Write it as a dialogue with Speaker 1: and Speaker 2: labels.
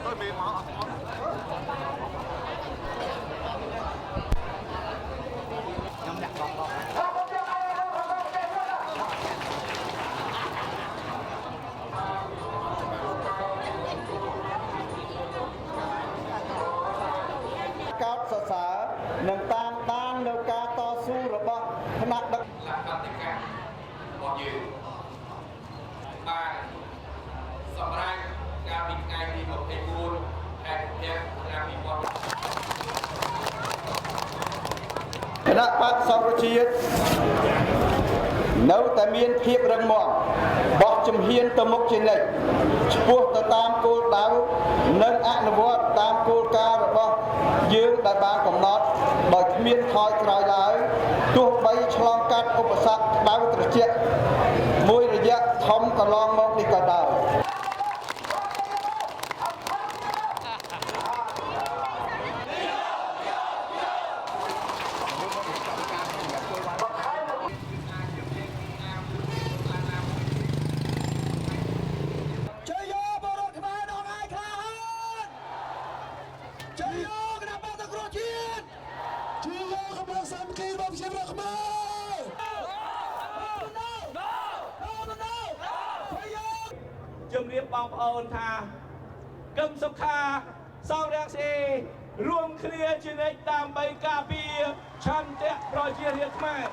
Speaker 1: កោតសរសើរនិងតាមដាននៅការតស៊ូរបស់ថ្នាក់ដឹក
Speaker 2: លក្ខន្តិកៈរបស់យើងបានសម្រាប់កាលពីថ្ងៃទី24ខែកុម្ភៈឆ្នាំ2000
Speaker 1: គណៈបកសង្គ្រោះជាតិនៅតែមានភាពរឹងមាំបោះជំហានទៅមុខជានិច្ចឆ្ពោះទៅតាមគោលដៅនិងអនុវត្តតាមគោលការណ៍របស់យើងដែលបានកំណត់ដោយគ្មានថយក្រោយឡើយទោះបីឆ្លងកាត់ឧបសគ្គក្តៅត្រជាក់មួយរយៈធំកន្លងមកនេះក៏ដោយ
Speaker 3: ជ័យយោបរតខ្មែរដងឯក្លាហានជ័យយោគណៈបកសង្គ្រោះជាតិជ័យយោកម្លាំងសាមគ្គីរបស់ប្រជាពលរដ្ឋខ្មែរ
Speaker 4: ជំរាបបងប្អូនថាកឹមសុខាសងរងស៊ីរួមគ្នាជានិច្ចដើម្បីការពារឆន្ទៈប្រជារាស្ត្រខ្មែរ។